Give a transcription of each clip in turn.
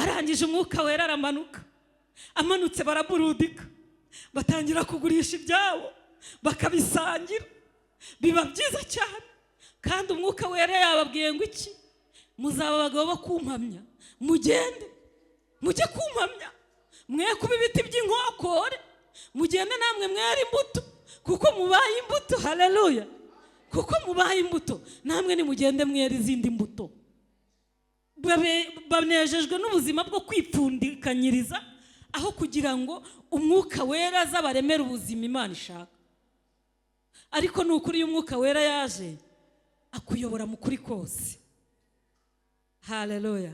Barangije, Umwuka Wera aramanuka. Amanutse, baraburudika, batangira kugurisha ibyabo bakabisangira, biba byiza cyane. Kandi Umwuka Wera yababwiye ngo iki? "Muzaba abagabo bo kumpamya, mugende mujye kumpamya, mwe kuba ibiti by'inkokore, mugende namwe mwere imbuto, kuko mubaye imbuto." Haleluya! Kuko mubaye imbuto, namwe nimugende mwere izindi mbuto. Banejejwe n'ubuzima bwo kwipfundikanyiriza aho kugira ngo Umwuka Wera aze abaremere ubuzima Imana ishaka. Ariko ni ukuri, iyo Umwuka Wera yaje akuyobora mu kuri kose. Haleluya!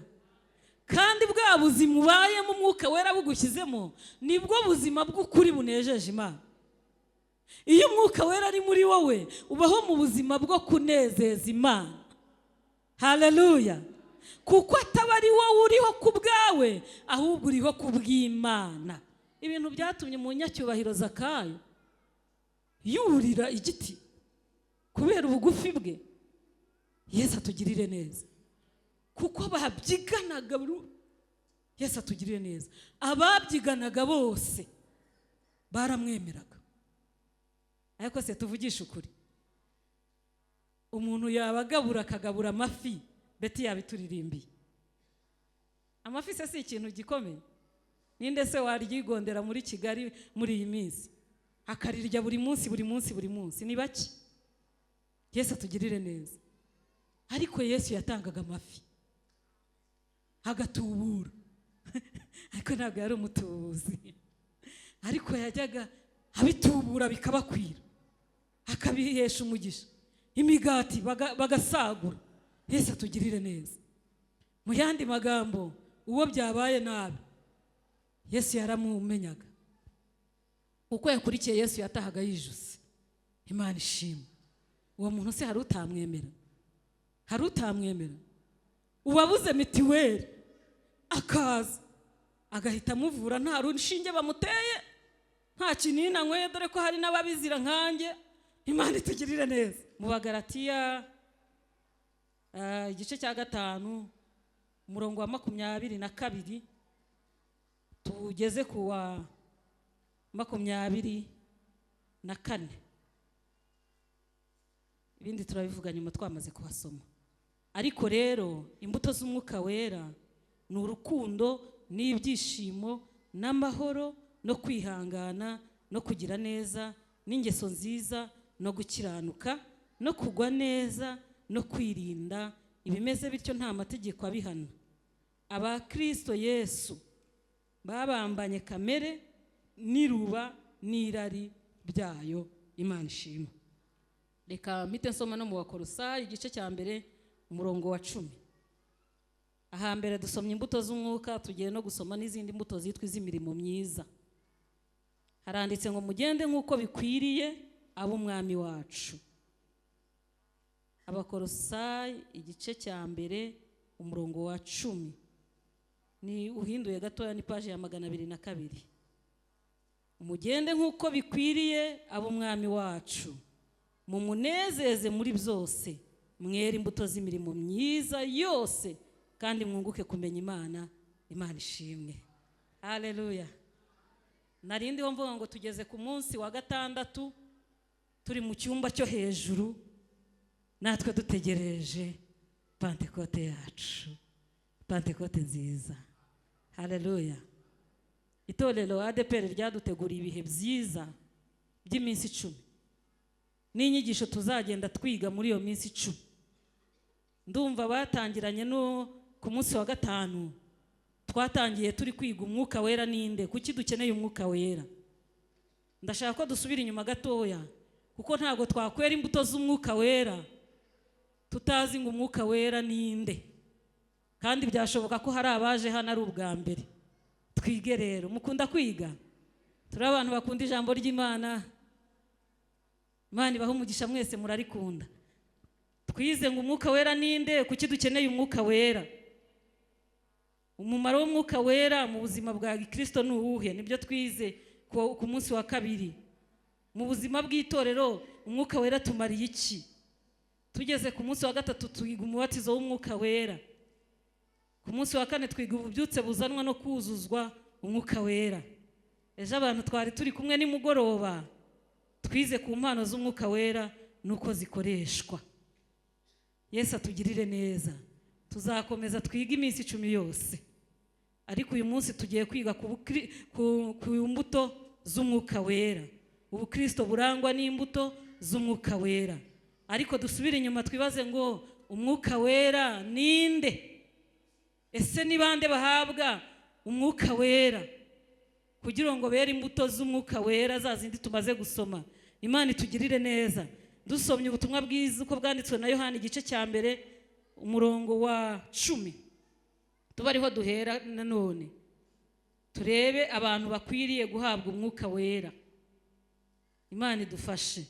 Kandi bwa buzima ubayemo Umwuka Wera bugushyizemo, nibwo buzima bw'ukuri bunejeje Imana. Iyo Umwuka Wera ari muri wowe, ubaho mu buzima bwo kunezeza Imana. Haleluya! Kuko ataba ari wowe uriho ku bwawe, ahubwo uriho ku bw'Imana. Ibintu byatumye umunyacyubahiro Zakayo yurira igiti kubera ubugufi bwe. Yesu atugirire neza, kuko babyiganaga. Yesu atugirire neza. Ababyiganaga bose baramwemeraga. Ariko se tuvugishe ukuri, umuntu yabagabura akagabura amafi, beti yabituririmbiye. Amafi se si ikintu gikomeye? Ninde se waryigondera muri Kigali muri iyi minsi, akarirya buri munsi, buri munsi, buri munsi? Ni bake. Yesu atugirire neza. Ariko Yesu yatangaga amafi agatubura, ariko ntabwo yari umutubuzi, ariko yajyaga abitubura bikabakwira, akabihesha umugisha, imigati bagasagura. Yesu atugirire neza. Mu yandi magambo, uwo byabaye nabi Yesu yaramumenyaga. Uko yakurikiye Yesu yatahaga yijuse. Imana ishimwe. Uwo muntu se hari utamwemera? Hari utamwemera? Uwabuze mitiweli akaza agahita amuvura nta rushinge bamuteye, nta kinini anyweye, dore ko hari n'ababizira nkanjye. Imana itugirire neza. Mu Bagaratiya igice cya 5, umurongo wa 22 tugeze ku wa 24, ibindi turabivuga nyuma twamaze kuhasoma. Ariko rero imbuto z'Umwuka Wera ni urukundo n'ibyishimo n'amahoro no kwihangana no kugira neza n'ingeso nziza no gukiranuka no kugwa neza no kwirinda. Ibimeze bityo nta mategeko abihana. Aba Kristo Yesu babambanye kamere n'iruba n'irari byayo. Imana ishimwe. Reka mpite nsoma no mu Bakorosayi igice cya 1, umurongo wa 10. Ahambere dusomye imbuto z'Umwuka, tugiye no gusoma n'izindi mbuto zitwa iz'imirimo myiza. Haranditse ngo: "Mugende nk'uko bikwiriye ab'Umwami wacu." Abakorosayi igice cya 1, umurongo wa 10. Ni uhinduye gatoya, ni paji ya 202. "Mugende nk'uko bikwiriye ab'Umwami wacu, mumunezeze muri byose, mwere imbuto z'imirimo myiza yose, kandi mwunguke kumenya Imana." Imana ishimwe. Haleluya! Narindiho mvuga ngo tugeze ku munsi wa gatandatu, turi mu cyumba cyo hejuru, natwe dutegereje Pantekote yacu, Pantekote nziza. Haleluya! Itorero ADEPR ryaduteguriye ibihe byiza by'iminsi 10 n'inyigisho tuzagenda twiga muri iyo minsi 10. Ndumva batangiranye no ku munsi wa gatanu, twatangiye turi kwiga Umwuka Wera ninde, kuki dukeneye Umwuka Wera. Ndashaka ko dusubira inyuma gatoya, kuko ntabwo twakwera imbuto z'Umwuka Wera tutazi ngo Umwuka Wera ninde. Kandi byashoboka ko hari abaje hano ari ubwa mbere. Twige rero. Mukunda kwiga? Turi abantu bakunda ijambo ry'Imana. Imana ibaha umugisha mwese murarikunda. Twize ngo Umwuka Wera ninde, kuki dukeneye Umwuka Wera, umumaro w'Umwuka Wera mu buzima bwa Kirisito ni uwuhe. Nibyo twize ku munsi wa kabiri. Mu buzima bw'itorero Umwuka Wera tumariye iki? Tugeze ku munsi wa gatatu, twiga umubatizo w'Umwuka Wera. Ku munsi wa kane twiga ububyutse buzanwa no kuzuzwa Umwuka Wera. Ejo abantu twari turi kumwe nimugoroba, twize ku mpano z'Umwuka Wera nuko zikoreshwa. Yesu atugirire neza. Tuzakomeza twige iminsi 10 yose, ariko uyu munsi tugiye kwiga ku mbuto z'Umwuka Wera, ubukristo burangwa n'imbuto z'Umwuka Wera. Ariko dusubire inyuma twibaze ngo Umwuka Wera ninde? Ese ni bande bahabwa Umwuka Wera kugira ngo bere imbuto z'Umwuka Wera za zindi tumaze gusoma? Imana itugirire neza. Dusomye ubutumwa bwiza uko bwanditswe na Yohana igice cya 1 umurongo wa 10, tuba ariho duhera nanone turebe abantu bakwiriye guhabwa Umwuka Wera. Imana idufashe.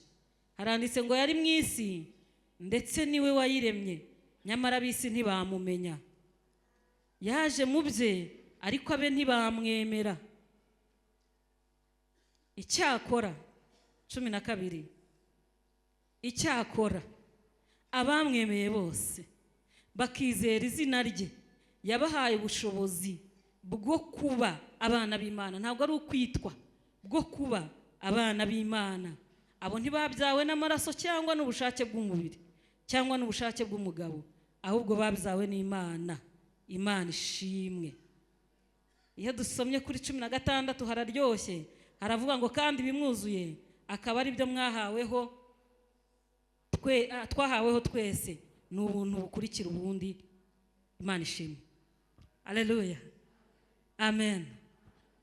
Haranditse ngo yari mu isi ndetse niwe wayiremye, nyamara ab'isi ntibamumenya. Yaje mu bye ariko abe ntibamwemera. Icyakora 12, icyakora abamwemeye bose bakizera izina rye, yabahaye ubushobozi bwo kuba abana b'Imana. Ntabwo ari ukwitwa, bwo kuba abana b'Imana. Abo ntibabyawe n'amaraso cyangwa n'ubushake bw'umubiri cyangwa n'ubushake bw'umugabo, ahubwo babyawe n'Imana. Imana ishimwe. Iyo dusomye kuri 16 hararyoshye, haravuga ngo kandi bimwuzuye akaba ari byo mwahaweho twahaweho twese, ni ubuntu bukurikira ubundi. Imana ishimwe. Haleluya, amen.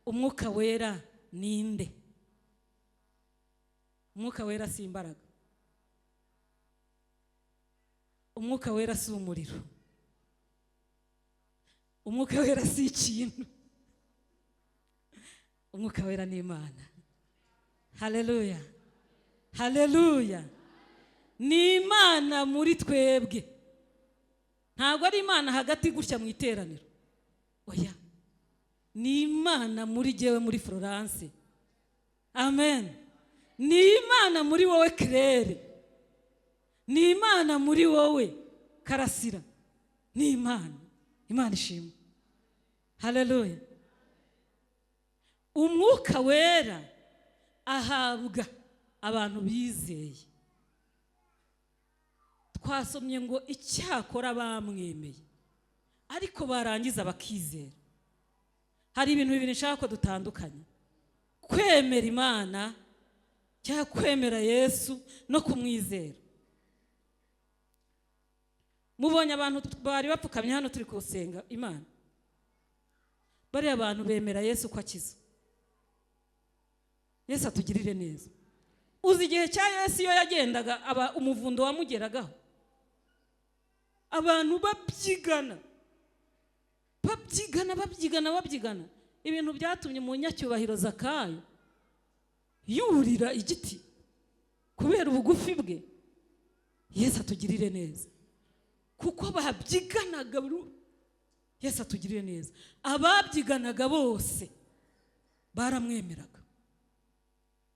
Umwuka Wera ninde? Umwuka Wera si imbaraga, Umwuka Wera si umuriro, Umwuka Wera si ikintu, Umwuka Wera ni Imana. Haleluya, haleluya. Ni Imana muri twebwe, ntabwo ari Imana hagati gutya mu iteraniro, oya, ni Imana muri jyewe, muri Florence. Amen. Ni Imana muri wowe Claire, ni Imana muri wowe Karasira, ni Imana. Imana ishimwe. Haleluya. Umwuka Wera ahabwa abantu bizeye. Twasomye ngo icyakora bamwemeye ariko barangiza bakizera. Hari ibintu bibiri nshaka ko dutandukanye: kwemera Imana cyangwa kwemera Yesu no kumwizera. Mubonye abantu bari bapfukamye hano turi gusenga Imana, bariya abantu bemera Yesu ko akiza. Yesu atugirire neza. Uzi igihe cya Yesu iyo yagendaga aba umuvundo wamugeragaho, abantu babyigana babyigana babyigana babyigana. Ibintu byatumye umunyacyubahiro Zakayo yurira igiti kubera ubugufi bwe. Yesu atugirire neza, kuko babyiganaga. Yesu atugirire neza. Ababyiganaga bose baramwemeraga.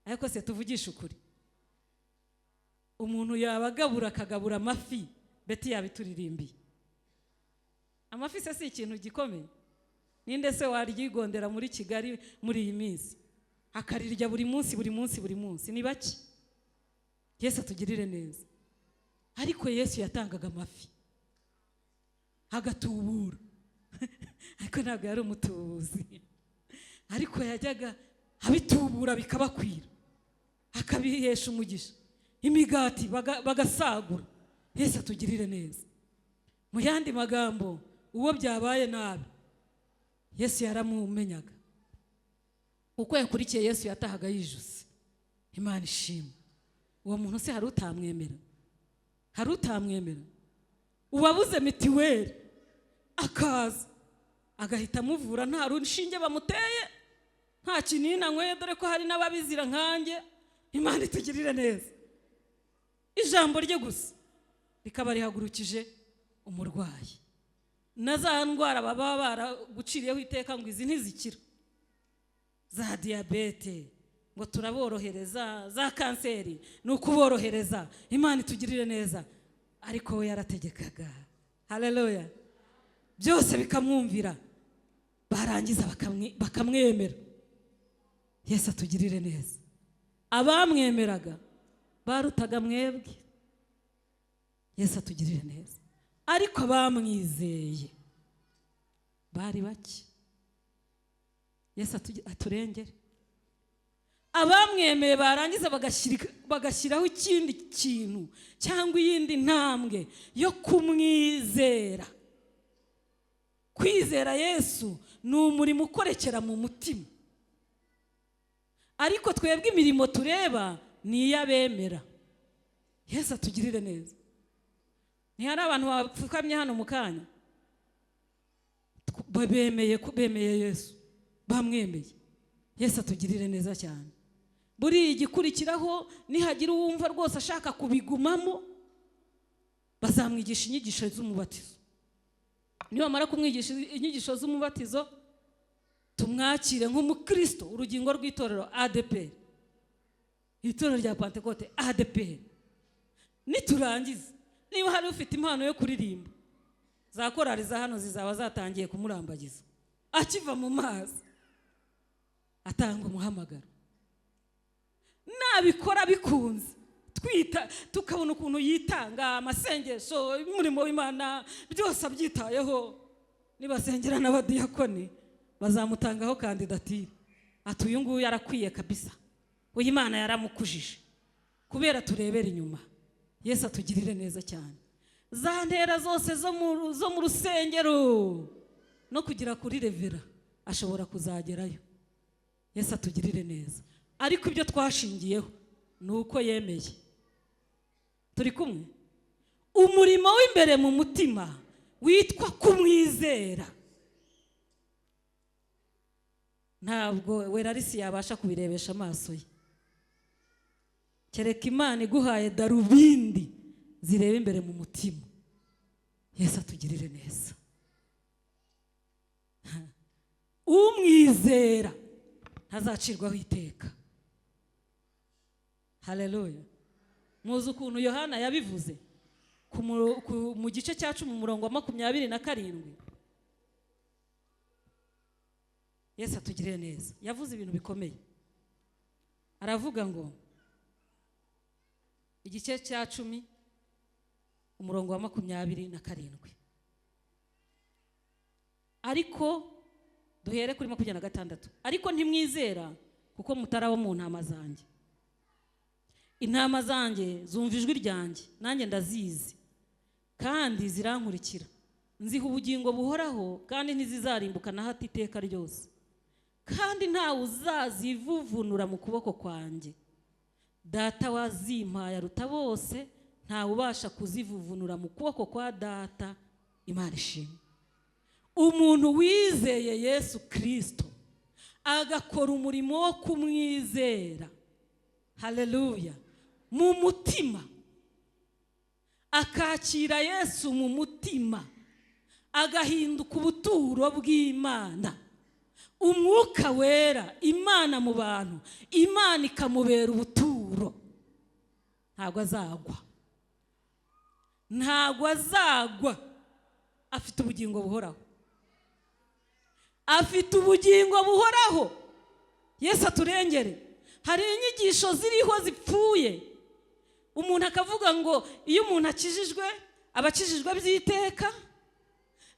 Ariko se tuvugishe ukuri, umuntu yabagabura akagabura amafi, Beti yabituririmbiye. Amafi se si ikintu gikomeye? Ninde se waryigondera muri Kigali muri iyi minsi akarirya buri munsi buri munsi buri munsi? Ni bake. Yesu atugirire neza. Ariko Yesu yatangaga amafi agatubura, ariko ntabwo yari umutubuzi, ariko yajyaga abitubura bikabakwira, akabihesha umugisha, imigati bagasagura. Yesu atugirire neza. Mu yandi magambo, uwo byabaye nabi Yesu yaramumenyaga. Uko yakurikiye Yesu yatahaga yijuse. Imana ishimwe. Uwo muntu se hari utamwemera? Hari utamwemera? Uwabuze mitiweli akaza agahita amuvura, nta rushinge bamuteye, nta kinini anyweye, dore ko hari n'ababizira nkanjye. Imana itugirire neza. Ijambo rye gusa rikaba rihagurukije umurwayi. Na za ndwara baba baraguciriyeho iteka ngo izi ntizikira, za diyabete ngo turaborohereza, za kanseri ni ukuborohereza. Imana itugirire neza. Ariko we yarategekaga. Haleluya. Byose bikamwumvira, barangiza bakamwemera. Yesu atugirire neza. Abamwemeraga barutaga mwebwe. Yesu atugirire neza. Ariko abamwizeye bari bake. Yesu aturengere. Abamwemeye barangiza bagashyiraho ikindi kintu cyangwa iyindi ntambwe yo kumwizera. Kwizera Yesu ni umurimo ukorekera mu mutima, ariko twebwe imirimo tureba ni iy'abemera. Yesu atugirire neza. Ntihari abantu bapfukamye hano mu kanya bemeye Yesu, bamwemeye. Yesu atugirire neza cyane. Buriya igikurikiraho, nihagira uwumva rwose ashaka kubigumamo, bazamwigisha inyigisho z'umubatizo. Nibamara kumwigisha inyigisho z'umubatizo, tumwakire nk'umukristo, urugingo rw'itorero ADEPR, itorero rya Pantekote ADEPR. Niturangiza, niba hari ufite impano yo kuririmba, za korali za hano zizaba zatangiye kumurambagiza akiva mu mazi, atanga umuhamagaro. Nabikora bikunze, twita tukabona ukuntu yitanga, amasengesho, umurimo w'Imana byose abyitayeho, nibasengera n'abadiyakoni bazamutangaho kandidatire, ati uyu nguyu arakwiye kabisa, uyu Imana yaramukujije. Kubera turebera inyuma. Yesu atugirire neza cyane. Za ntera zose zo mu rusengero no kugera kuri revera ashobora kuzagerayo. Yesu atugirire neza. Ariko ibyo twashingiyeho ni uko yemeye. Turi kumwe. Umurimo w'imbere mu mutima witwa kumwizera, ntabwo werarisi yabasha kubirebesha amaso ye, kereka Imana iguhaye darubindi zireba imbere mu mutima. Yesu atugirire neza. Umwizera ntazacirwaho iteka. Haleluya. Muzi ukuntu Yohana yabivuze mu gice cya 10 umurongo wa 27. Yesu atugirire neza. Yavuze ibintu bikomeye. Aravuga ngo igice cya 10 umurongo wa 27, ariko duhere kuri 26. Ariko ntimwizera kuko mutarabo mu ntama zanjye. Intama zanjye zumva ijwi ryanjye, nanjye ndazizi kandi zirankurikira. Nziha ubugingo buhoraho kandi ntizizarimbuka na hato iteka ryose, kandi ntawe uzazivuvunura mu kuboko kwanjye. Data wazimpaye aruta bose, ntawe ubasha kuzivuvunura mu kuboko kwa Data. Imana ishimwe. Umuntu wizeye Yesu Kristo agakora umurimo wo kumwizera, haleluya, mu mutima, akakira Yesu mu mutima, agahinduka ubuturo bw'Imana, umwuka wera Imana mu bantu, Imana ikamubera ubuturo, ntabwo azagwa, ntabwo azagwa. Afite ubugingo buhoraho, afite ubugingo buhoraho. Yesu aturengere. Hari inyigisho ziriho zipfuye, umuntu akavuga ngo iyo umuntu akijijwe aba akijijwe by'iteka,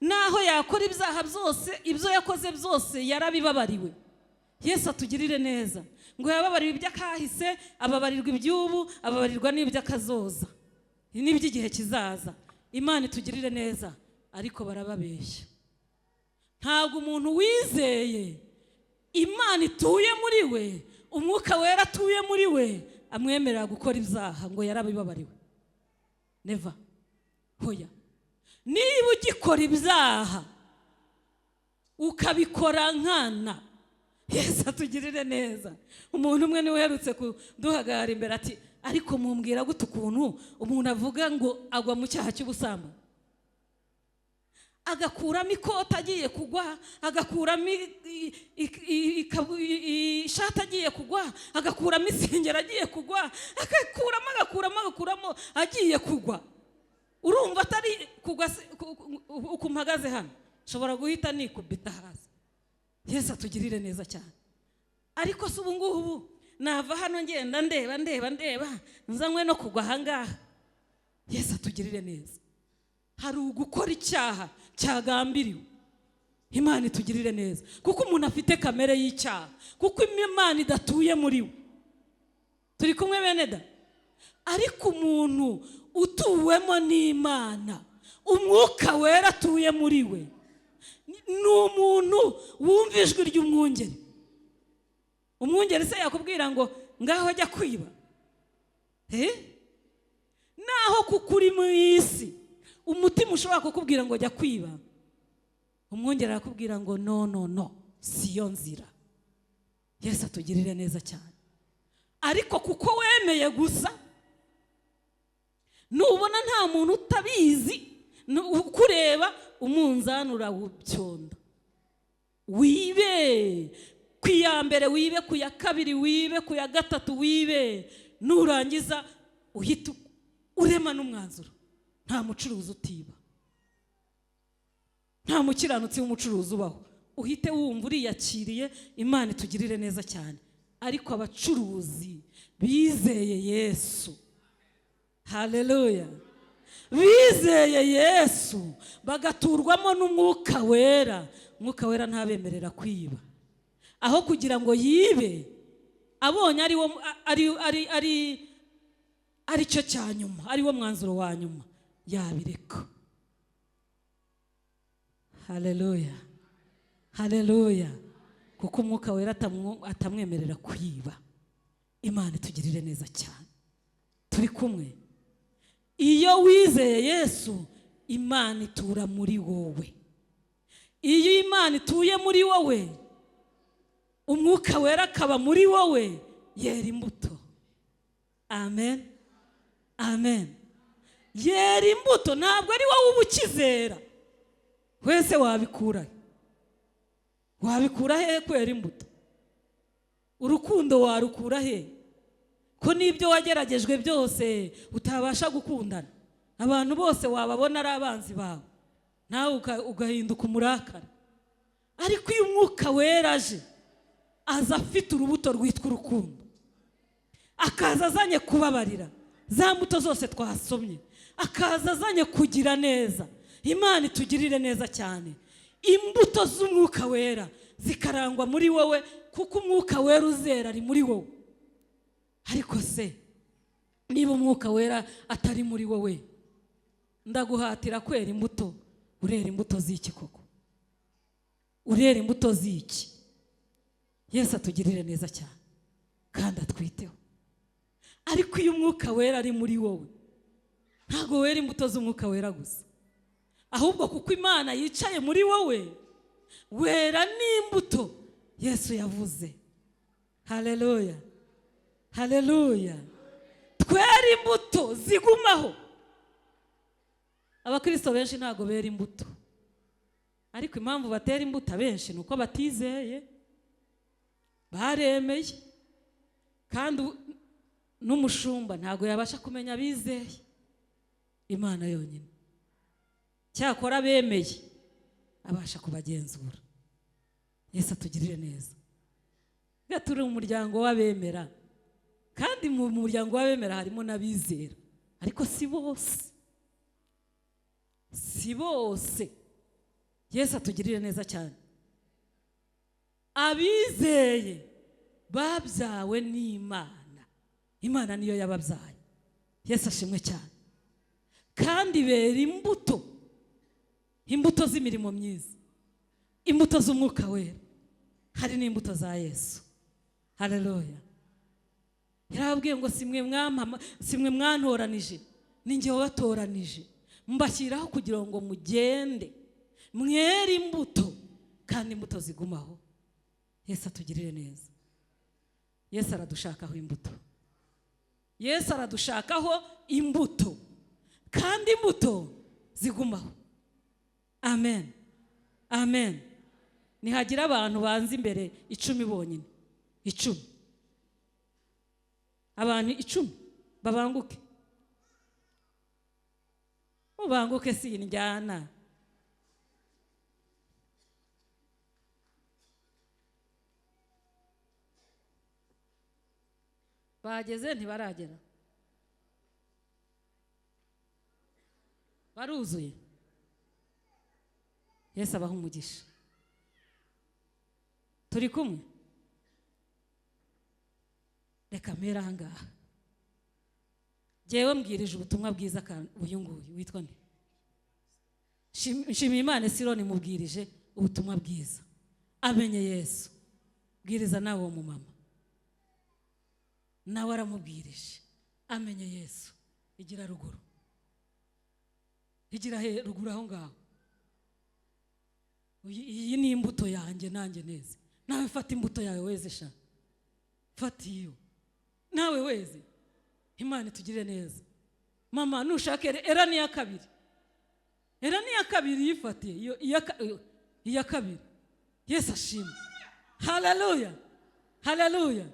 naho yakora ibyaha byose, ibyo yakoze byose yarabibabariwe. Yesu atugirire neza. Ngo yababariwe iby'akahise, ababarirwa iby'ubu, ababarirwa n'iby'akazoza n'iby'igihe kizaza. Imana itugirire neza. Ariko barababeshya. Ntabwo umuntu wizeye Imana ituye muri we, umwuka wera atuye muri we, amwemerera gukora ibyaha ngo yarabibabariwe. Never. Hoya. Niba ugikora ibyaha ukabikora nkana, Yesu atugirire neza. Umuntu umwe niwe uherutse kuduhagarara imbere ati ariko mumbwira gute ukuntu umuntu avuga ngo agwa mu cyaha cy'ubusambanyi, agakuramo ikoti agiye kugwa, agakuramo ishati agiye kugwa, agakuramo isengeri agiye kugwa, agakuramo agakuramo agakuramo agiye kugwa. Urumva atari kugwa uko mpagaze hano? Nshobora guhita nikubita hasi. Yesu atugirire neza cyane. Ariko se ubu ngubu nava hano ngenda ndeba ndeba ndeba nzanywe no kugwa ahangaha? Yesu atugirire neza. Hari ugukora icyaha cyagambiriwe. Imana itugirire neza, kuko umuntu afite kamere y'icyaha, kuko Imana idatuye muri we. Turi kumwe bene da? Ariko umuntu utuwemo n'Imana, Umwuka Wera atuye muri we, ni umuntu wumva ijwi ry'umwungeri. Umwungeri se yakubwira ngo ngaho ajya kwiba? Naho kuko uri mu isi, umutima ushobora kukubwira ngo jya kwiba, umwungeri arakubwira ngo no no no, siyo nzira. Yesu atugirire neza cyane. Ariko kuko wemeye gusa, nubona nta muntu utabizi ukureba, umunzani urawubyonda, wibe ku ya mbere, wibe ku ya kabiri, wibe ku ya gatatu, wibe. Nurangiza uhita urema n'umwanzuro: nta mucuruzi utiba, nta mukiranutsi w'umucuruzi ubaho. Uhite wumva uriyakiriye. Imana itugirire neza cyane. Ariko abacuruzi bizeye Yesu, haleluya, bizeye Yesu bagaturwamo n'Umwuka Wera, Umwuka Wera ntabemerera kwiba. Aho kugira ngo yibe abonye ari wo ari ari ari ari cyo cya nyuma, ari wo mwanzuro wa nyuma, yabireka. Haleluya, haleluya. Kuko Umwuka Wera atamwemerera kwiba. Imana itugirire neza cyane. Turi kumwe? Iyo wizeye Yesu, Imana itura muri wowe. Iyo Imana ituye muri wowe, Umwuka Wera akaba muri wowe, yera imbuto. Amen, amen. Yera imbuto. Ntabwo ari wowe uba ukizera wese. Wabikura, wabikura he kwera imbuto? Urukundo warukura he, ko n'ibyo wageragejwe byose utabasha gukundana? Abantu bose wababona ari abanzi bawe, nawe ugahinduka umurakara. Ariko iyo Umwuka Wera aje, aza afite urubuto rwitwa urukundo, akaza azanye kubabarira, za mbuto zose twasomye, akaza azanye kugira neza. Imana itugirire neza cyane. Imbuto z'Umwuka Wera zikarangwa muri wowe, kuko Umwuka Wera uzera ari muri wowe. Ariko se niba Umwuka Wera atari muri wowe, ndaguhatira kwera imbuto, urera imbuto z'iki koko? Urera imbuto z'iki? Yesu atugirire neza cyane kandi atwiteho. Ariko iyo Umwuka Wera ari muri wowe, ntabwo wera imbuto z'Umwuka Wera gusa, ahubwo kuko Imana yicaye muri wowe, wera n'imbuto Yesu yavuze. Haleluya, haleluya. Twera imbuto zigumaho. Abakristo benshi ntabwo bera imbuto, ariko impamvu batera imbuto abenshi ni uko batizeye, baremeye. Kandi n'umushumba ntabwo yabasha kumenya abizeye, Imana yonyine. Cyakora bemeye abasha kubagenzura. Yesu atugirire neza. Turi umuryango w'abemera, kandi mu muryango w'abemera harimo n'abizera, ariko si bose, si bose. Yesu atugirire neza cyane. Abizeye babyawe n'Imana, Imana niyo yababyaye. Yesu ashimwe cyane. Kandi bera imbuto, imbuto z'imirimo myiza, imbuto z'Umwuka Wera, hari n'imbuto za Yesu. Haleluya. Yarababwiye ngo simwe mwantoranije, ni njye wabatoranije, mbashyiraho kugira ngo mugende mwere imbuto, kandi imbuto zigumaho. Yesu atugirire neza. Yesu aradushakaho imbuto. Yesu aradushakaho imbuto, kandi imbuto zigumaho. Amen, amen. Nihagira abantu banza imbere 10 bonyine, 10, abantu 10 babanguke, mubanguke, si injyana. Bageze ntibaragera, baruzuye. Yesu abaha umugisha. Turi kumwe? Reka mpera aha ngaha. Jyewe mbwirije ubutumwa bwiza uyu nguyu witwa nde? Nshimiyimana Sironi, mubwirije ubutumwa bwiza, amenye Yesu. Bwiriza nawe uwo mumama, nawe aramubwirije, amenye Yesu. Igira ruguru, igira ruguru aho ngaho. Iyi ni imbuto yanjye nanjye neze. Nawe fata imbuto yawe weze sha, fata iyo nawe weze. Imana itugirire neza. Mama nushake era ni ya kabiri, era ni ya kabiri, yifatiye iyo iya kabiri. Yesu ashimwe. Haleluya, haleluya.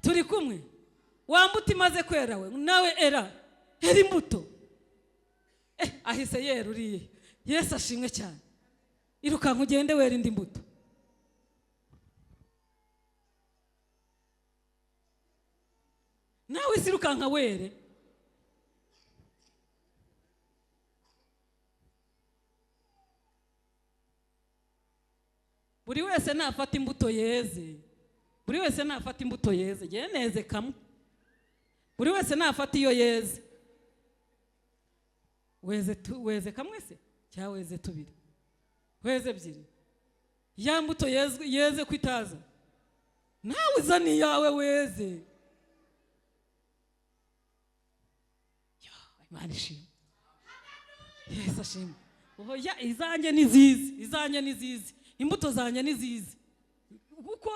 Turi kumwe? Wa mbuto imaze kwera we, nawe era era imbuto. Ahise yera uriye. Yesu ashimwe cyane. Irukanka ugende wera indi mbuto. Nawe sirukanka were. Buri wese nafata imbuto yeze, buri wese nafata imbuto yeze, neze kamwe. Buri wese nafata iyo yeze. Weze weze kamwe se cyangwa weze tubiri, weze ebyiri. Ya mbuto yeze kwitaza, nawe uzani yawe weze. Imana ishimwe. Yesu ashimwe. Oya, izanjye ni zizi, izanjye ni zizi, imbuto zanjye ni zizi, kuko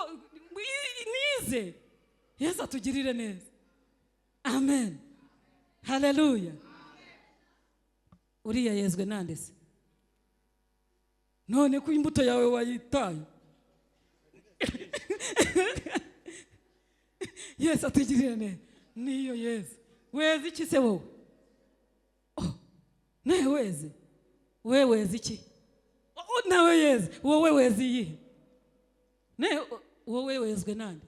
nize. Yesu atugirire neza. Amen, haleluya. Uriya yezwe nande se? None ko imbuto yawe wayitaye. Yesu atugirire neza. Niyo yeze. Weze iki se wowe? Nawe weze. Wewe weze iki? Nawe yeze. Wowe weze iyihe? Nawe wowe wezwe nande?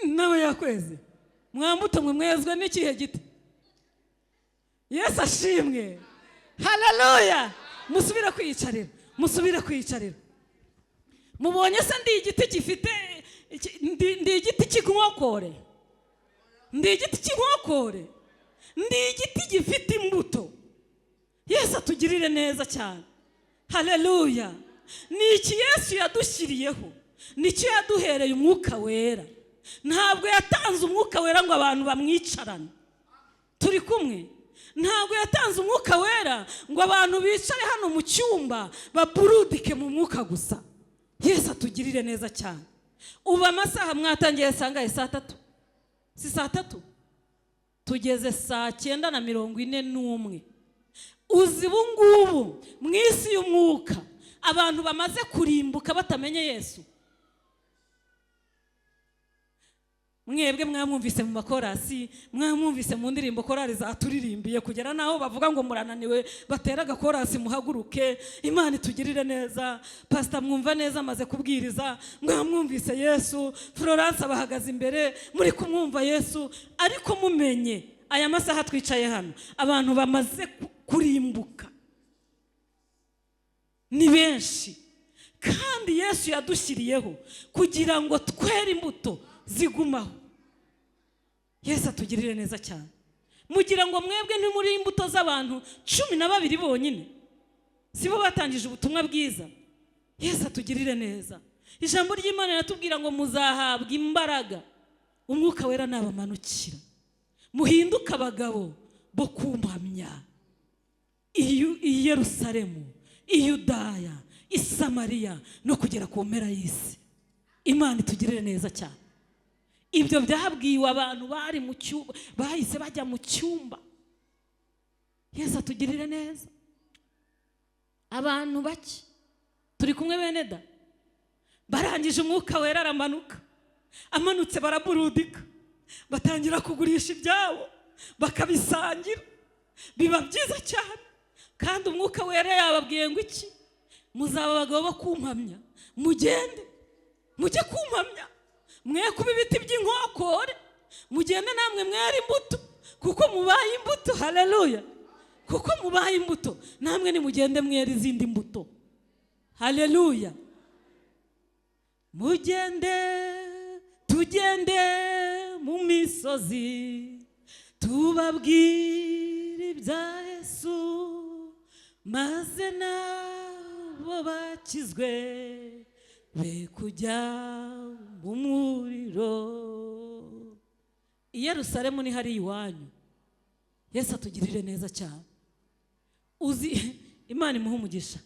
Nawe yakweze. Mwambuto mwe mwezwe n'ikihe giti? Yesu ashimwe. Haleluya. Musubire kwiyicarira, musubire kwiyicarira. Mubonye se ndi igiti gifite, ndi igiti cy'inkokore, ndi igiti cy'inkokore, ndi igiti gifite imbuto. Yesu atugirire neza cyane. Haleluya. Ni iki Yesu yadushyiriyeho, nicyo yaduhereye umwuka wera. Ntabwo yatanze umwuka wera ngo abantu bamwicarane. Turi kumwe? Ntabwo yatanze umwuka wera ngo abantu bicare hano mu cyumba baburudike mu mwuka gusa. Yesu atugirire neza cyane. Ubu amasaha mwatangiye sangahe? Saa tatu? Si saa tatu? Tugeze 9:41. Uzi ubungubu mu isi y'umwuka abantu bamaze kurimbuka batamenye Yesu. Mwebwe mwamwumvise mu makorasi, mwamwumvise mu ndirimbo korari zaturirimbiye kugera naho bavuga ngo murananiwe, batera agakorasi muhaguruke. Imana itugirire neza. Pastor mwumva neza amaze kubwiriza, mwamwumvise Yesu. Florence abahagaze imbere, muri kumwumva Yesu. Ariko mumenye aya masaha twicaye hano abantu bamaze kurimbuka ni benshi. Kandi Yesu yadushyiriyeho kugira ngo twere imbuto zigumaho. Yesu atugirire neza cyane. Mugira ngo mwebwe ntimuri imbuto z'abantu 12 bonyine, sibo batangije ubutumwa bwiza? Yesu atugirire neza. Ijambo ry'Imana riratubwira ngo muzahabwa imbaraga umwuka wera nabamanukira, muhinduke abagabo bo kumpamya i Yerusalemu, i Yudaya, i Samariya no kugera ku mpera y'isi. Imana itugirire neza cyane. Ibyo byabwiwe abantu bari mu cyumba, bahise bajya mu cyumba. Yesu atugirire neza. Abantu bake turi kumwe bene da, barangije umwuka wera aramanuka, amanutse baraburudika, batangira kugurisha ibyabo bakabisangira, biba byiza cyane. Kandi umwuka wera yababwiye ngo iki? Muzaba abagabo bo kumpamya, mugende mujye kumpamya, mwe kuba ibiti by'inkokore, Mugende namwe mwera imbuto, kuko mubaye imbuto. Haleluya! Kuko mubaye imbuto, namwe nimugende mwera izindi mbuto. Haleluya! Mugende, tugende mu misozi, tubabwire ibya Yesu, maze nabo bakizwe, be kujya mu muriro. I Yerusalemu ni hari iwanyu. Yesu atugirire neza cyane. Uzi Imana imuha umugisha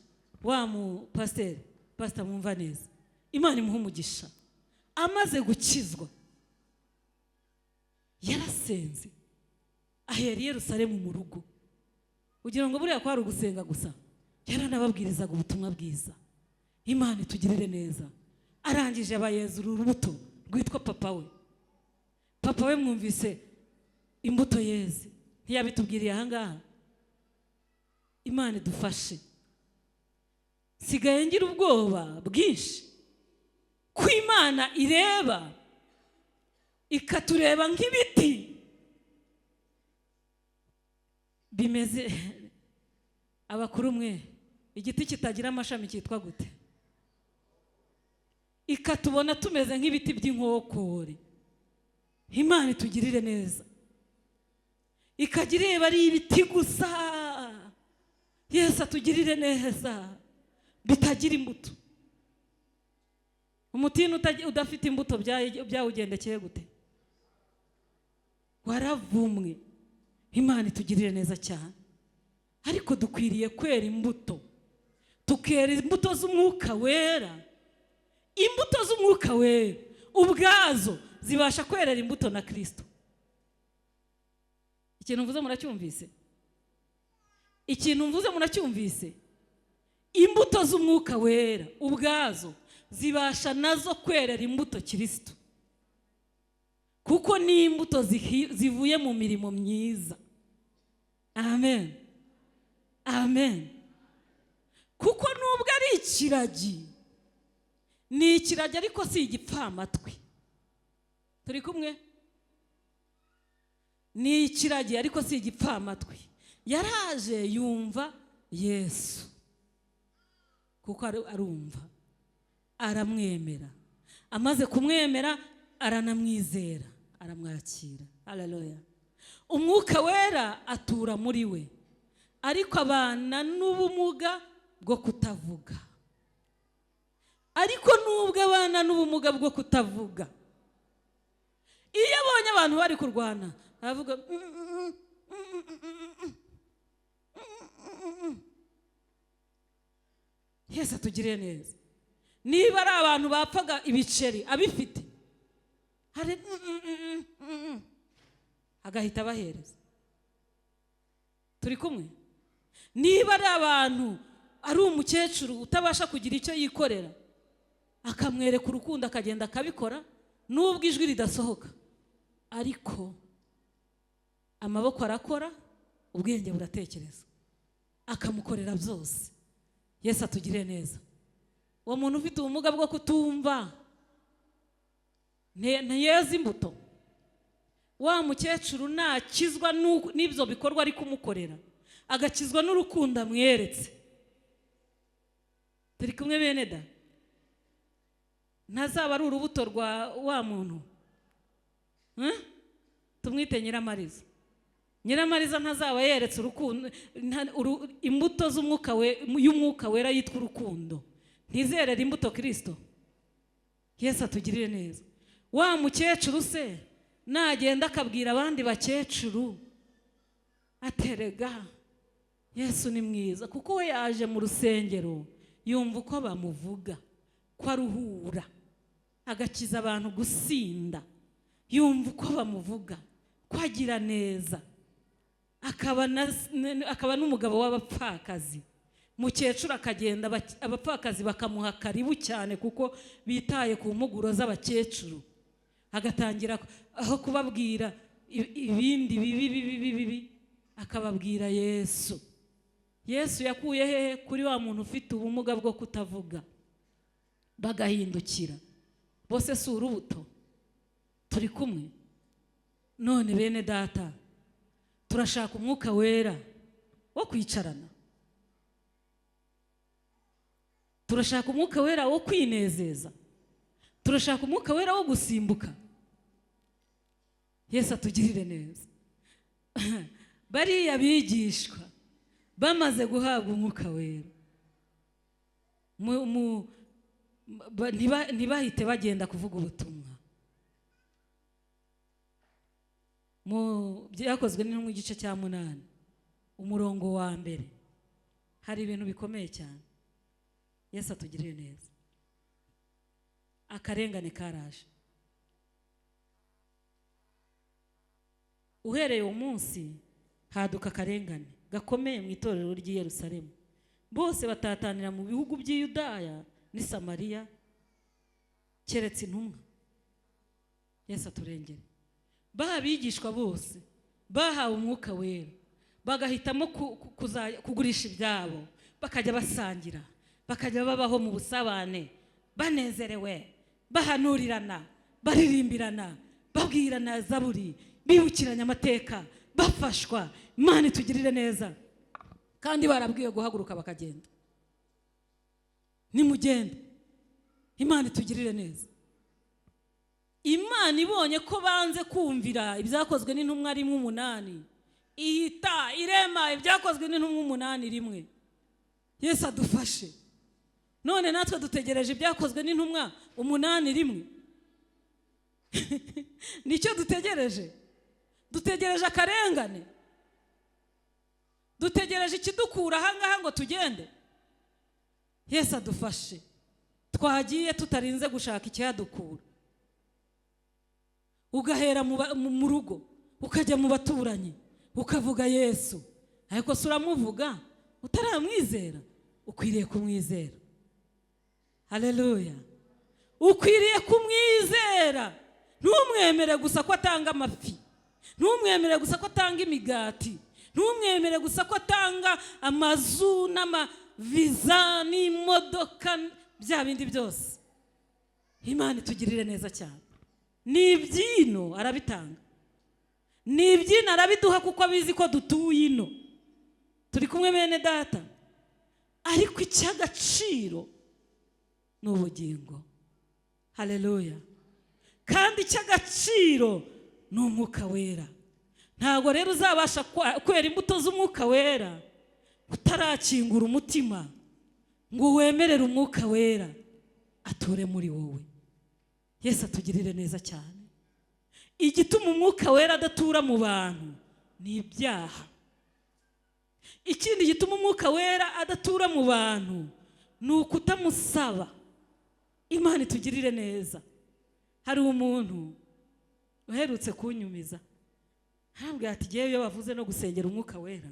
wa mu pasiteri, pasita mwumva neza, Imana imuha umugisha. Amaze gukizwa yarasenze, ahera i Yerusalemu mu rugo. Ugira ngo buriya kwari ugusenga gusa, yaranababwirizaga ubutumwa bwiza. Imana itugirire neza. Arangije abayeza urubuto rwitwa papa we. Papa we mwumvise imbuto yeze, ntiyabitubwiriye ahangaha. Imana idufashe. Nsigaye ngira ubwoba bwinshi ko Imana ireba ikatureba nk'ibiti bimeze. Abakuru mwe, igiti kitagira amashami cyitwa gute? Ikatubona tumeze nk'ibiti by'inkokore. Imana itugirire neza. Ikajya ireba ari ibiti gusa. Yesu atugirire neza, bitagira imbuto. Umutini udafite imbuto byawugendekeye gute? Waravumwe. Imana itugirire neza cyane. Ariko dukwiriye kwera imbuto, tukera imbuto z'umwuka wera. Imbuto z'umwuka wera ubwazo zibasha kwerera imbuto na Kristo. Ikintu mvuze muracyumvise? Ikintu mvuze muracyumvise? Imbuto z'umwuka wera ubwazo zibasha nazo kwerera imbuto Kristo, kuko ni imbuto zivuye mu mirimo myiza. Amen, amen. Kuko nubwo ari ikiragi, ni ikiragi ariko si igipfamatwi. Turi kumwe? Ni ikiragi ariko si igipfamatwi. Yaraje yumva Yesu, kuko arumva, aramwemera. Amaze kumwemera aranamwizera, aramwakira. Haleluya! Umwuka wera atura muri we, ariko abana n'ubumuga bwo kutavuga. Ariko nubwo abana n'ubumuga bwo kutavuga, iyo abonye abantu bari kurwana aravuga, Yesu atugirire neza. Niba ari abantu bapfaga ibiceri abifite, hari agahita abahereza. Turi kumwe? Niba ari abantu, ari umukecuru utabasha kugira icyo yikorera, akamwereka urukundo akagenda akabikora, nubwo ijwi ridasohoka, ariko amaboko arakora, ubwenge buratekereza, akamukorera byose. Yesu atugirire neza. Uwo muntu ufite ubumuga bwo kutumva ntiyeze imbuto. Wa mukecuru nakizwa n'ibyo bikorwa ari kumukorera, agakizwa n'urukundo amweretse. Turi kumwe bene da? Ntazaba ari urubuto rwa wa muntu. Tumwite Nyiramariza. Nyiramariza ntazaba yeretse urukundo, imbuto z'umwuka we, y'umwuka wera yitwa urukundo, ntizerera imbuto Kristo. Yesu atugirire neza. Wa mukecuru se nagenda akabwira abandi bakecuru, aterega Yesu ni mwiza, kuko we yaje mu rusengero yumva uko bamuvuga ko aruhura, agakiza abantu gusinda, yumva uko bamuvuga ko agira neza, akaba n'umugabo w'abapfakazi. Mukecuru akagenda, abapfakazi bakamuha karibu cyane, kuko bitaye ku mpuguro z'abakecuru. Agatangira aho kubabwira ibindi bibi bibi bibi, akababwira Yesu. Yesu yakuye hehe? Kuri wa muntu ufite ubumuga bwo kutavuga. Bagahindukira bose, si urubuto. Turi kumwe? None bene data, turashaka umwuka wera wo kwicarana, turashaka umwuka wera wo kwinezeza, turashaka umwuka wera wo gusimbuka. Yesu atugirire neza. Bariya bigishwa bamaze guhabwa umwuka wera, ntibahite bagenda kuvuga ubutumwa. Mu byakozwe n'intumwa igice cya 8 umurongo wa 1 hari ibintu bikomeye cyane. Yesu atugirire neza. Akarengane karaje. Uhereye uwo munsi haduka akarengane gakomeye mu itorero ry'i Yerusalemu. Bose batatanira mu bihugu by'i Yudaya n'i Samariya, keretse intumwa. Yesu aturengere. Babigishwa bose bahawe umwuka wera, bagahitamo kugurisha ibyabo, bakajya basangira, bakajya babaho mu busabane, banezerewe, bahanurirana, baririmbirana, babwirana zaburi, bibukiranya amateka, bafashwa. Imana itugirire neza. Kandi barabwiwe guhaguruka bakagenda. Nimugende, Imana itugirire neza. Imana ibonye ko banze kumvira ibyakozwe n'intumwa 1:8, ihita irema ibyakozwe n'intumwa 8:1. Yesu adufashe. None natwe dutegereje ibyakozwe n'intumwa 8:1. Nicyo dutegereje. Dutegereje akarengane, dutegereje ikidukura ahangaha ngo tugende. Yesu adufashe. Twagiye tutarinze gushaka icyadukura. Ugahera mu rugo, ukajya mu baturanyi, ukavuga Yesu. Ariko se uramuvuga utaramwizera? Ukwiriye kumwizera. Haleluya. Ukwiriye kumwizera. Ntumwemere gusa ko atanga amafi, ntumwemere gusa ko atanga imigati, ntumwemere gusa ko atanga amazu n'amaviza n'imodoka, bya bindi byose. Imana itugirire neza cyane. Ni ibyino arabitanga, ni ibyino arabiduha, kuko abizi ko dutuye ino. Turi kumwe bene data. Ariko icy'agaciro ni ubugingo. Haleluya. Kandi icy'agaciro ni umwuka wera. Ntabwo rero uzabasha kwera imbuto z'umwuka wera utarakingura umutima ngo wemerere umwuka wera ature muri wowe. Yesu atugirire neza cyane. Igituma umwuka wera adatura mu bantu ni ibyaha. Ikindi gituma umwuka wera adatura mu bantu ni ukutamusaba. Imana itugirire neza. Hari umuntu uherutse kunyumiza, arambwira ati ngewe iyo bavuze no gusengera umwuka wera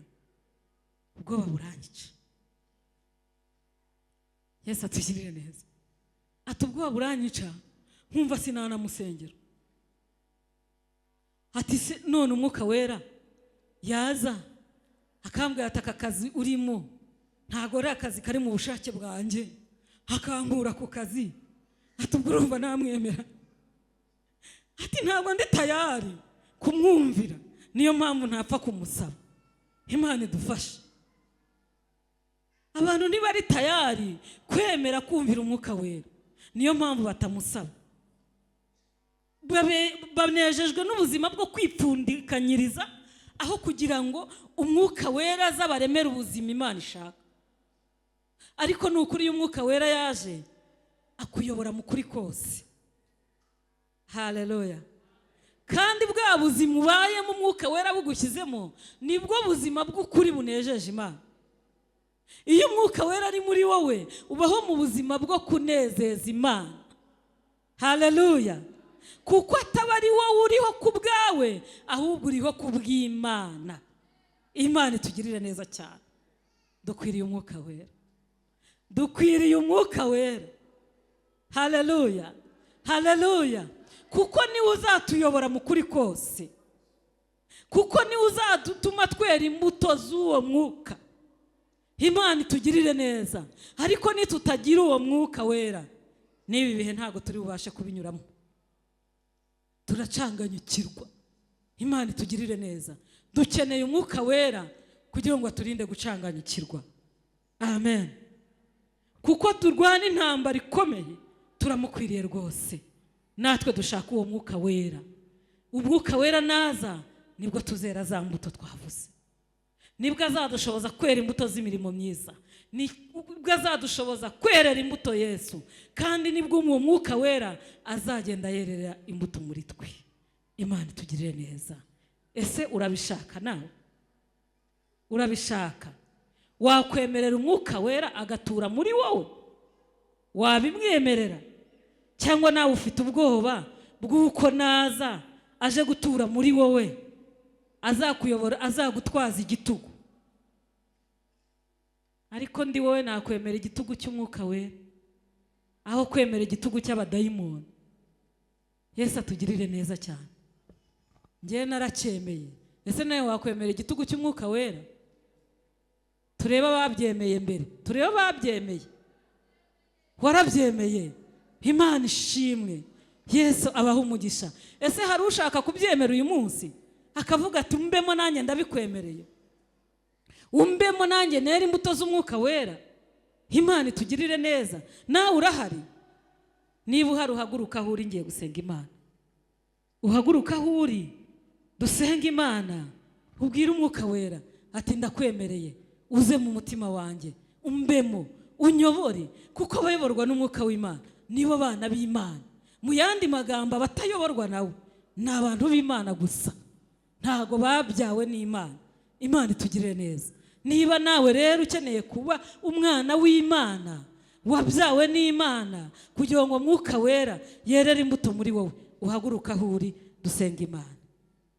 ubwoba buranyica. Yesu atugirire neza. Ati ubwoba buranyica nkumva sinanamusengera. Ati none umwuka wera yaza akambwira ati aka kazi urimo ntago ari akazi kari mu bushake bwanjye, akankura ku kazi. Ati ubwo urumva namwemera? Ati ntabwo ndi tayari kumwumvira, niyo mpamvu ntapfa kumusaba. Imana idufashe. Abantu ntibari tayari kwemera kumvira umwuka wera, niyo mpamvu batamusaba. Banejejwe n'ubuzima bwo kwipfundikanyiriza aho kugira ngo umwuka wera azabaremere ubuzima Imana ishaka. Ariko ni ukuri iyo umwuka wera yaje akuyobora mu kuri kose. Haleluya. Kandi bwa buzima ubayemo umwuka wera bugushyizemo nibwo buzima bw'ukuri bunejeje Imana. Iyo umwuka wera ari muri wowe ubaho mu buzima bwo kunezeza Imana. Haleluya. Kuko ataba ari wowe uriho ku bwawe, ahubwo uriho ku bw'Imana. Imana itugirire neza cyane. Dukwiriye umwuka wera, dukwiriye umwuka wera. Haleluya, haleluya. Kuko niwe uzatuyobora mu kuri kose, kuko niwe uzatuma twera imbuto z'uwo mwuka. Imana itugirire neza. Ariko nitutagira uwo mwuka wera, n'ibi bihe ntabwo turi bubashe kubinyuramo, turacanganyukirwa. Imana itugirire neza. Dukeneye Umwuka Wera kugira ngo aturinde gucanganyikirwa. Amen. Kuko turwana intambara ikomeye, turamukwiriye rwose. Natwe dushaka uwo Mwuka Wera. Umwuka Wera naza nibwo tuzera za mbuto twavuze, nibwo azadushoboza kwera imbuto z'imirimo myiza, nibwo azadushoboza kwerera imbuto Yesu, kandi nibwo uwo Mwuka Wera azagenda yerera imbuto muri twe. Imana itugirire neza. Ese urabishaka nawe? Urabishaka? Wakwemerera Umwuka Wera agatura muri wowe? Wabimwemerera? Cyangwa nawe ufite ubwoba bw'uko naza aje gutura muri wowe azakuyobora, azagutwaza igitugu? Ariko ndi wowe nakwemera igitugu cy'Umwuka Wera aho kwemera igitugu cy'abadayimoni. Yesu atugirire neza cyane. Njyewe naracyemeye. Ese nawe wakwemera igitugu cy'Umwuka Wera? Turebe ababyemeye mbere, turebe ababyemeye. Warabyemeye? Imana ishimwe. Yesu abaha umugisha. Ese hari ushaka kubyemera uyu munsi akavuga ati umbemo nanjye ndabikwemereye, umbemo nanjye nera imbuto z'Umwuka Wera? Imana itugirire neza. Nawe urahari? Niba uhari uhaguruka aho uri, ngiye gusenga Imana. Uhaguruka aho uri dusenga Imana, ubwire Umwuka Wera ati ndakwemereye, uze mu mutima wanjye, umbemo, unyobore. Kuko abayoborwa n'Umwuka w'Imana nibo bana b'Imana. Mu yandi magambo, abatayoborwa nawe ni abantu b'Imana gusa, ntago babyawe n'Imana. Imana itugirire neza. Niba nawe rero ukeneye kuba umwana w'Imana wabyawe n'Imana kugira ngo Mwuka Wera yerere imbuto muri wowe, uhaguruka aho uri dusenga Imana.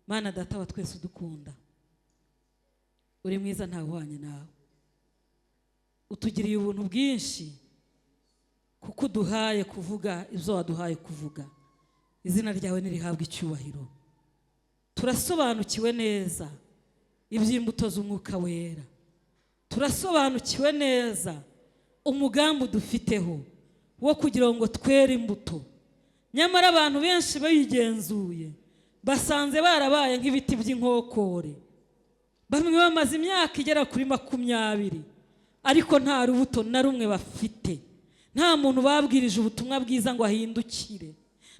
Mana Data wa twese udukunda, uri mwiza ntawuhwanye nawe, utugiriye ubuntu bwinshi kuko uduhaye kuvuga ibyo waduhaye kuvuga. Izina ryawe nirihabwe icyubahiro. Turasobanukiwe neza iby'imbuto z'Umwuka Wera, turasobanukiwe neza umugambi udufiteho wo kugira ngo twere imbuto. Nyamara abantu benshi bayigenzuye basanze barabaye nk'ibiti by'inkokore. Bamwe bamaze imyaka igera kuri 20 ariko nta rubuto na rumwe bafite. Nta muntu babwirije ubutumwa bwiza ngo ahindukire,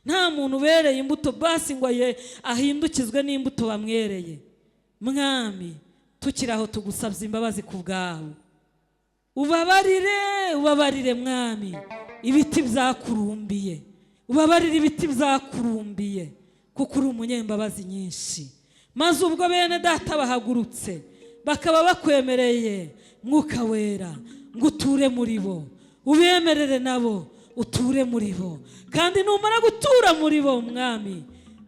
nta muntu ubereye imbuto basi ngo ahindukizwe n'imbuto bamwereye. Mwami, tukiri aho tugusabye imbabazi ku bwawe, ubabarire, ubabarire Mwami ibiti byakurumbiye, ubabarire ibiti byakurumbiye, kuko uri umunyembabazi nyinshi. Maze ubwo bene data bahagurutse bakaba bakwemereye Mwuka Wera ngo uture muri bo, ubemerere nabo uture muri bo, kandi numara gutura muri bo Mwami,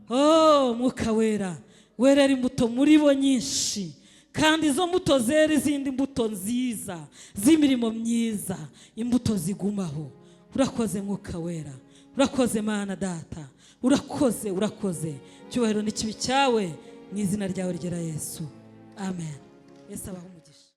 oh Mwuka Wera werera imbuto muri bo nyinshi, kandi izo mbuto zera izindi mbuto nziza z'imirimo myiza, imbuto zigumaho. Urakoze Mwuka Wera, urakoze Mana Data, urakoze, urakoze. Cyubahiro n'ikibi cyawe mu izina ryawe ryera Yesu, amen. Yesu abahe umugisha.